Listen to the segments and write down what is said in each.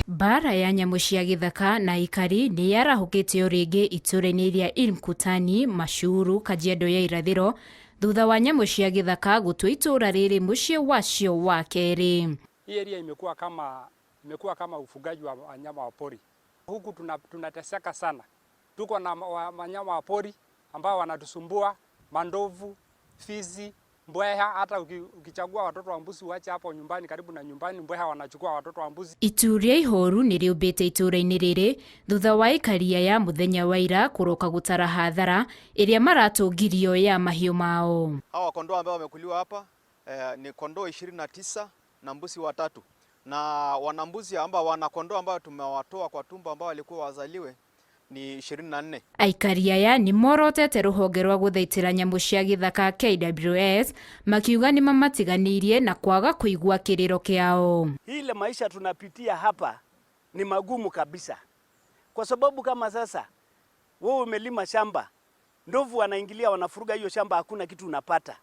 Mbara ya nyamũ cia gĩthaka na aikari nĩ yarahũkĩte o rĩngĩ itũũra-inĩ rĩa Ilmkutani, Mashuru, Kajiado ya Irathĩro thutha wa nyamũ cia gĩthaka gũtua itũũra rĩrĩ mũciĩ wacio wa kerĩ. Hii area imekuwa kama ufugaji wa wanyama wa pori. Huku tunateseka sana, tuko na wanyama wa pori ambao wanatusumbua, mandovu, fisi, mbweha. Hata ukichagua watoto wa mbuzi uache hapo nyumbani, karibu na nyumbani, mbweha wanachukua watoto wa mbuzi. Itu rĩa ihoru nĩ rĩũmbĩte itũũra-inĩ rĩrĩ thutha wa ikaria ya mũthenya wa ira kũroka gũtara hathara ĩrĩa maratũngirio ya mahiũ mao. Hawa kondoo ambao wamekuliwa hapa ni kondoo 29 na mbuzi watatu, na wanambuzi ambao wana kondoo ambao tumewatoa kwa tumbo ambao walikuwa wazaliwe ni 24. Aikari aya nĩ morotete rũhonge rwa gũthaitĩra nyamũ cia gĩthaka KWS makiuga nĩ mamatiganĩirie na kwaga kũigua kĩrĩro kĩao. Ile maisha tunapitia hapa ni magumu kabisa, kwa sababu kama sasa wewe umelima shamba, ndovu wanaingilia wanafuruga hiyo shamba, hakuna kitu unapata.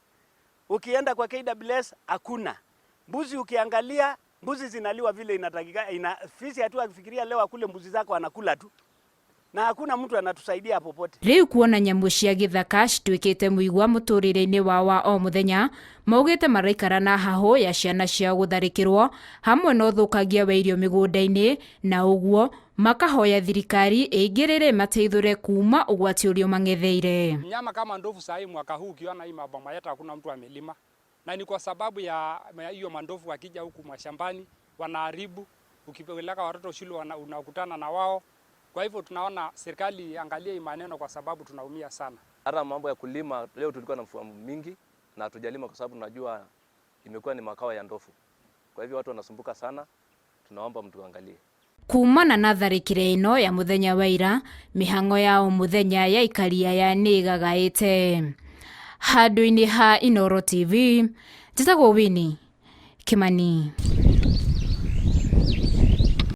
Ukienda kwa KWS hakuna mbuzi, ukiangalia mbuzi zinaliwa vile inatakika, fisi hatu akifikiria leo akule mbuzi zako anakula tu, na hakuna mtu anatusaidia popote. Rĩu kuona nyamũ cia gĩthaka cituĩkĩte mũigua mũtũrĩre-inĩ wao wa o mũthenya, maugĩte maraikara na hahũ ya ciana ciao gũtharĩkĩrwo hamwe na ũthũkangia wa irio mĩgũnda-inĩ, na ũguo makahoya thirikari ĩingĩrĩre mateithũre kuma ũgwati ũrĩa ũmang'etheire. Mnyama kama ndovu saa hii mwaka huu ukiona hii maboma yetu hakuna mtu amelima, na ni kwa sababu ya hiyo mandovu wakija huku mashambani wanaharibu. Ukipeleka watoto shule unakutana na wao. Kwa hivyo tunaona serikali iangalie hii maneno kwa sababu tunaumia sana. Hata mambo ya kulima leo tulikuwa na mvua mingi na hatujalima kwa sababu tunajua imekuwa ni makao ya ndovu. Kwa hivyo watu wanasumbuka sana, tunaomba mtu angalie. Kumana na tharĩkĩra ĩno ya mũthenya wa ira, mĩhang'o ya o mũthenya ya aikari aya nĩ ĩgagaĩte. Handũ-inĩ ha Inooro TV, njĩtagwo Winnie Kimani.